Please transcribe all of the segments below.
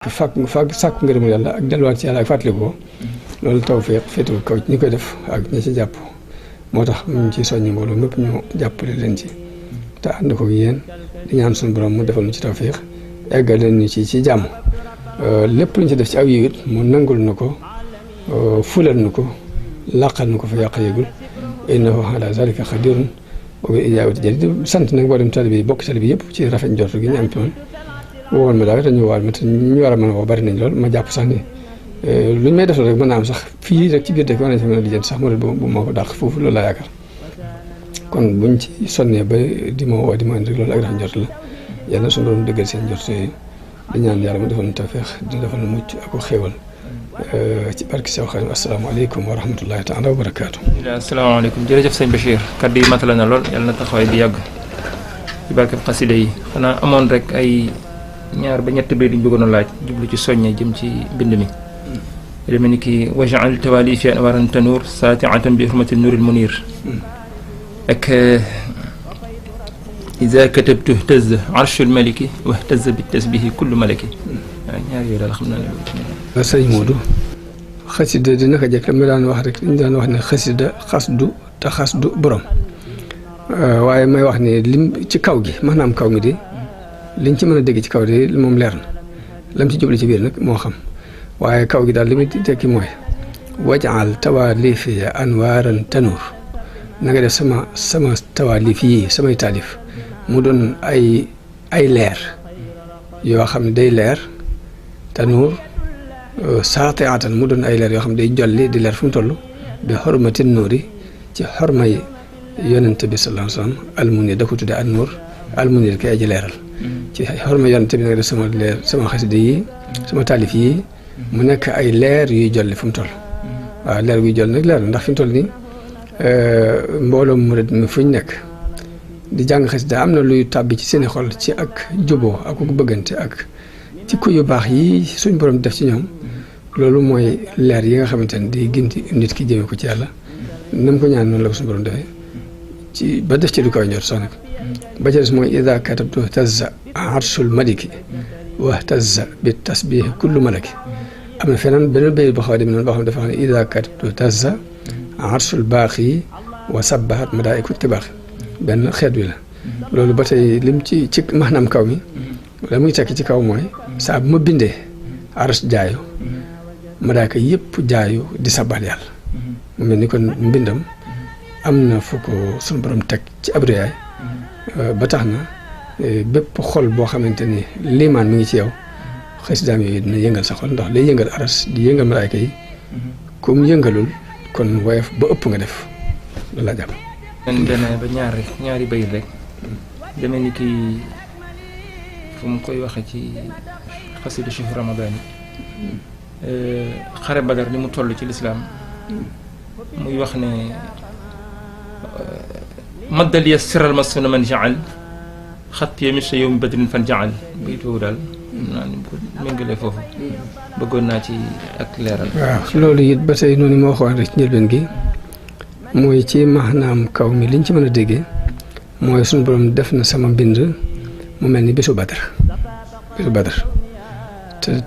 sàkku ngërëmul yàlla ak delluwaat ci yàlla ak fàttaliku ko loolu tawfeex féetu kaw ñi koy def ak ñi ci jàpp moo tax ñu ci soññi mbooloo mépp ñu jàppale leen ci te ànd ko yéen di ñaan suñu borom mu defal ñu ci tawfeex eggal leen ñu ci jàmm lépp luñ ci def ci aw yiw it mu nangul na ko fulal na ko làqal na ko fa yàq yëgul innahu ala zalika qadirun wa bil ijaabati jadiid sant nag mboolem talibe yi bokk talibe yëpp ci rafet njort gi ñu am ci man woowoon ma daal te ñu waal ma te ñu war a mën a woo bari nañ lool ma jàpp sax ni luñ may defal rek mën naa am sax fii rek ci biir dëkk war nañ fa mën a lijjanti sax moo bu ma ko dàq foofu loolu laa yaakaar kon buñ ci sonnee ba di ma woo di ma indi rek loolu ak rafet njort la yàlla suñu doon dëggal seen njort yooyu di ñaan yàlla mu defal nu tawfeex di defal nu mucc ak ko xéewal ci barki Seex Xaadim asalaamaaleykum wa rahmatullahi taala wa barakaatu. asalaamaaleykum jërëjëf sëñ Bachir kaddu yi matala na lool yàlla na taxawaay bi yàgg ci barke xasida yi xanaa amoon rek ay ñaar ba ñett bay duñ bëggoon a laaj jublu ci soññe jëm ci bind mi deme ni ki waj'al tawali fi anwaran tanur saati'atan bi hurmati nuril munir ak iza katabtu ihtazza arshul maliki wa ihtazza bi tasbihi kullu malaki waaw ñaar yooyu daal xam naa ne sëñ Modou xasida dina ko jëkk dama daan wax rek dañu daan wax ne xasida xasdu te xasdu borom waaye may wax ne lim ci kaw gi maanaam kaw mi di liñ ci mën a dégg ci kaw di moom leer na lam ci jublu ci biir nag moo xam waaye kaw gi daal li muy tekki mooy waj'al tawaalif ya anwaaran tanuur na nga def sama tawaalif yii samay taalif mu doon ay leer yoo xam ne day leer tanuur saati'atan mu doon ay leer yoo xam ne day jolli di leer fu mu toll bi xormati nuuri ci xormay yonent bi sallallahu alayhi wa sallam almunir da ko tudde an nuur almunir kay aji leeral ci xorma yonent bi nag def sama leer sama xasida yi sama taalif yi mu nekk ay leer yuy jolli fu mu toll waaw leer yuy jolli nag leer ndax fi mu toll nii mbooloom murid mi fuñ nekk di jàng xasida am na luy tàbbi ci seeni xol ci ak juboo ak ku bëggante ak ci ku yu baax yi suñ borom def ci ñoom loolu mooy leer yi nga xamante ne di ginti nit ki jëme ko ci yàlla na mu ko ñaan noonu la ko suñu borom defee ci ba def ci lu koy njort sax nag ba ca des mooy ida katabtu tazza arshul maliki wa tazza bi tasbihi kullu malaki am na feneen beneen bayit boo xaw a dem noonu boo xam ne dafa xam ne ida katabtu tazza arshul baaqi wa sabbahat malaaiku tibaaxi benn xeet wi la loolu ba tey lim ci maanaam kaw mi la muy tekki ci kaw mooy saa bu ma bindee aras jaayu malaaka yëpp jaayu di sabbal yàlla mu mel ni kon mbindam am na fu ko sunu borom teg ci ab réyaay ba tax na bépp xol boo xamante ni liimaan mi ngi ci yow xasidaam yooyu dina yëngal sa xol ndax day yëngal aras di yëngal malaayka yi comme yëngalul kon woyof ba ëpp nga def loolu laa jàpp. benn ba ñaari bayit rek demee ni kii fu mu koy waxee ci xasida Cheikh Ramadan yi xare Badar ni mu toll ci lislaam muy wax ne maddal ya siral masuna man jaal xat ya mis yow mi badrin fan jaal bayit boobu daal naa ni ko méngalee foofu bëggoon naa ci ak leeral. waaw loolu it ba tey noonu ma waxoon rek ci njëlbeen gi mooy ci maanaam kaw mi liñ ci mën a déggee mooy suñu borom def na sama mbind mu mel ni bésu Badar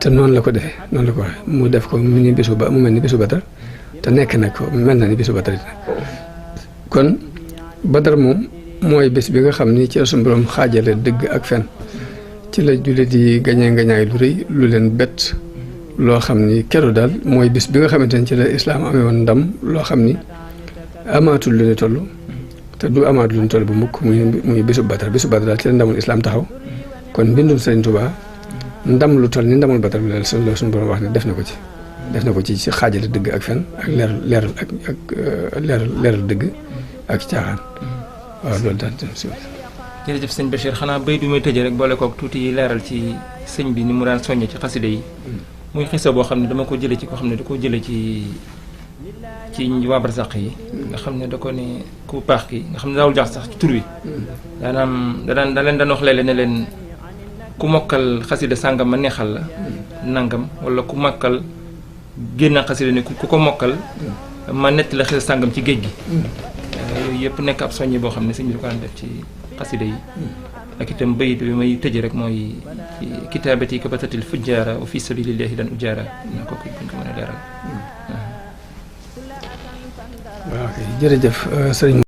te noonu la ko defee noonu la ko waxee mu def ko mu mel ni bésu Badar te nekk na ko mel na ni bésu Badar kon Badar moom mooy bés bi nga xam ni ci la suñu borom xaajale dëgg ak fen ci la jullit di gañee ngañaay lu rëy lu leen bett loo xam ni keroog daal mooy bés bi nga xamante ni ci la islaam amee woon ndam loo xam ni amaatul lu ñu toll te du amaat lu ñu toll bu mukk muy bésu Badar daal ci la ndamul islaam taxaw kon mbindum Sëriñ Tuubaa ndam lu toll ni ndamul Badar bi daal suñu borom wax ne def na ko ci xaajale dëgg ak fen ak leeral dëgg ak caaxaan waaw loolu daal si jërëjëf sëñ Bachir xanaa bay du may tëjee rek boole kook tuuti leeral ci sëñ bi ni mu daan soññe ci xasida yi muy xisa boo xam ne dama ko jële ci ko xam ne da ko jële ci waa barsàq yi nga xam ne da ko ne ku paax ki nga xam ne daawul jax sax ci tur wi da leen daan wax léeg-léeg ne leen ku mokkal xasida sàngam ma neexal la nangam wala ku mokkal génn xasida ne ku ko mokkal ma nett la xasida sàngam ci géej gi yooyu yëpp nekk ab soññi boo xam ne sëñ bi da ko daan def ci xasida yi ak itam bayit bi may tëje rek mooy kitaabati kabatatil fujjaara wa fi sabilillahi dan ujaara na ko buñ ko mën a leeral. waaw kay jërëjëf sëriñ